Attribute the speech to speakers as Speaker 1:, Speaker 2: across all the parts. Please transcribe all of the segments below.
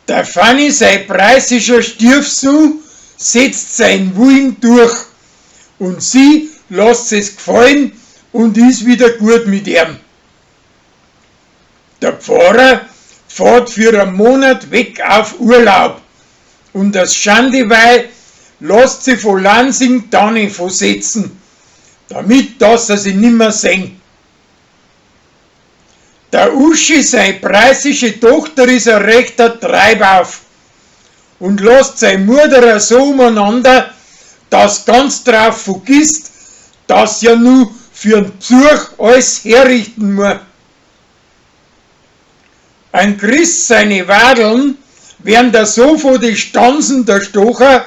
Speaker 1: Der Fanny sei preußischer Stiefsohn setzt sein Willen durch und sie lässt es gefallen und ist wieder gut mit ihm. Der Pfarrer fährt für einen Monat weg auf Urlaub und das Schandeweih lässt sie von Lansing Tanne versetzen, damit dass er sie nimmer sehen. Der Uschi, seine preußische Tochter, ist ein rechter Treibauf und lässt sein Mutter so umeinander, dass ganz drauf vergisst, dass ja nu für'n Besuch alles herrichten muss. Ein Christ seine Wadeln werden da so vor die Stanzen der Stocher,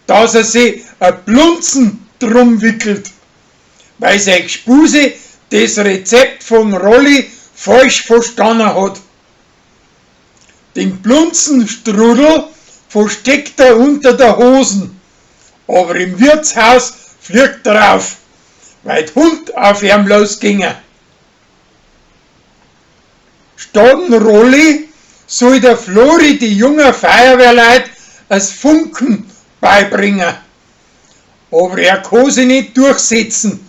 Speaker 1: dass er sie a Blunzen drum wickelt, weil sein Gspuse das Rezept von Rolli falsch verstanden hat. Den Blunzenstrudel versteckt er unter der Hosen, aber im Wirtshaus fliegt er auf, weil der Hund auf ihm losginge. Statt Rolli soll der Flori die jungen Feuerwehrleut als Funken beibringen. Aber er kann sich nicht durchsetzen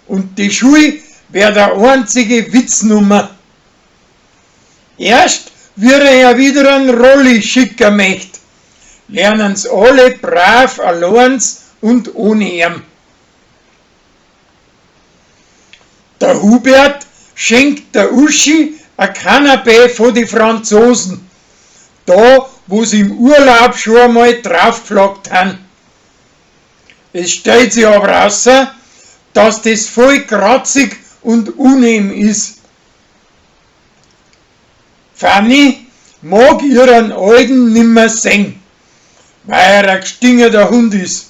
Speaker 1: und die Schule wär der einzige Witznummer. Erst wie er wieder einen Rolli schicken möcht, lernen's alle brav alleins und ohne ihn. Der Hubert schenkt der Uschi ein Kanapee von die Franzosen, da wo sie im Urlaub schon einmal draufgeflaggt han. Es stellt sich aber raus, dass das voll kratzig und uneben ist. Fanny mag ihren Alten nimmer sehen, weil er ein gestingeter Hund ist.